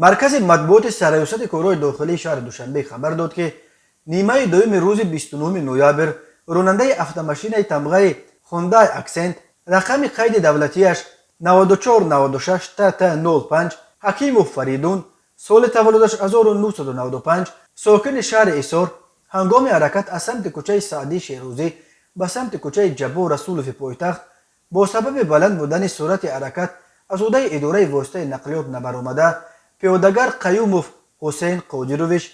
Маркази матбуоти Сарраёсати корҳои дохилии шаҳри Душанбе хабар дод, ки нимаи дуюми рӯзи 29 ноябр ронандаи автомашинаи тамғаи «Хундай Аксент», рақами қайди давлатиаш 9496 ТТ 05, Ҳакимов Фаридун, соли таваллудаш 1995, сокини шаҳри Исор, ҳангоми ҳаракат аз самти кӯчаи Саъдии Шерозӣ ба самти кӯчаи Ҷаббор Расулови пойтахт бо сабаби баланд будани суръати ҳаракат аз ҳудаи идораи воситаи нақлиёт набаромада, пиёдагар Қаюмов Ҳусейн Қодирович,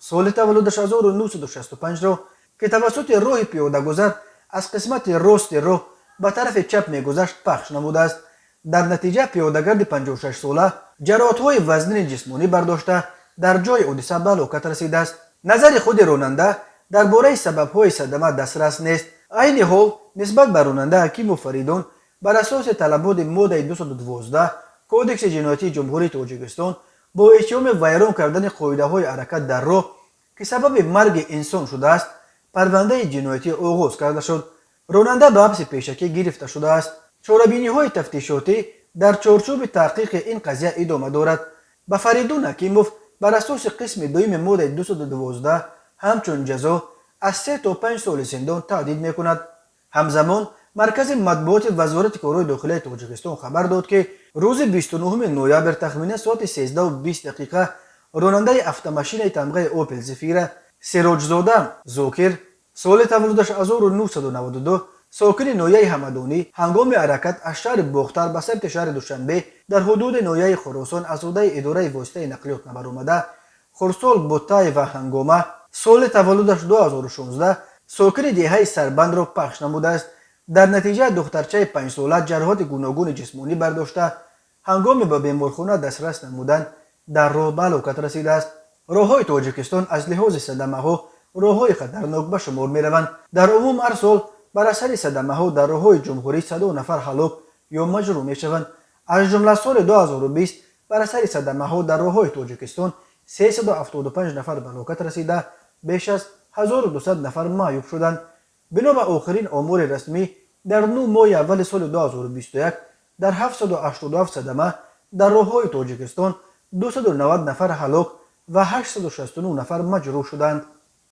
соли таваллудаш 1965-ро, ки тавассути роҳи пиёдагузар аз қисмати рости роҳ ба тарафи чап мегузашт, пахш намудааст. Дар натиҷа пиёдагарди 56сола ҷароҳатҳои вазнини ҷисмонӣ бардошта, дар ҷои ҳодиса ба ҳалокат расидааст. Назари худи ронанда дар бораи сабабҳои садама дастрас нест. Айни ҳол нисбат ба ронанда Ҳакимов Фаридун бар асоси талаботи моддаи 212 Кодекси ҷиноятии Ҷумҳурии Тоҷикистон бо иттиҳоми вайрон кардани қоидаҳои ҳаракат дар роҳ, ки сабаби марги инсон шудааст, парвандаи ҷиноятӣ оғоз карда шуд. Ронанда ба ҳабси пешакӣ гирифта шудааст. Чорабиниҳои тафтишотӣ дар чорчӯби таҳқиқи ин қазия идома дорад. Ба Фаридун Ҳакимов бар асоси қисми дуюми моддаи 212 ҳамчун ҷазо аз 3 то 5 соли зиндон таҳдид мекунад. Ҳамзамон маркази матбуоти Вазорати корҳои дохилияи Тоҷикистон хабар дод, ки рӯзи 29 ноябр тахминан соати 13:20 дақиқа ронандаи автомашинаи тамғаи «Опел Зефира» Сироҷзода Зокир, соли таваллудаш 1992, сокини ноҳияи Ҳамадонӣ, ҳангоми ҳаракат аз шаҳри Бохтар ба самти шаҳри Душанбе дар ҳудуди ноҳияи Хуросон аз ҳудаи идораи воситаи нақлиёт набаромада, хурдсол Бутаева Ҳангома, соли таваллудаш 2016, сокини деҳаи Сарбандро пахш намудааст. Дар натиҷа духтарчаи 5сола ҷароҳати гуногуни ҷисмонӣ бардошта, ҳангоми ба беморхона дастрас намудан дар роҳ ба ҳалокат расидааст. Роҳҳои Тоҷикистон аз лиҳози садамаҳо роҳҳои хатарнок ба шумор мераванд. Дар умум ҳар сол бар асари садамаҳо дар роҳҳои ҷумҳурӣ садо нафар ҳалок ё маҷрӯҳ мешаванд. Аз ҷумла соли 2020 бар асари садамаҳо дар роҳҳои Тоҷикистон 375 нафар ба ҳалокат расида, беш аз 1200 нафар маъюб шуданд. Бино ба охирин омори расмӣ, дар 9 моҳи аввали соли 2021 дар 787 садама дар роҳҳои Тоҷикистон 290 нафар ҳалок ва 869 нафар маҷрӯҳ шуданд.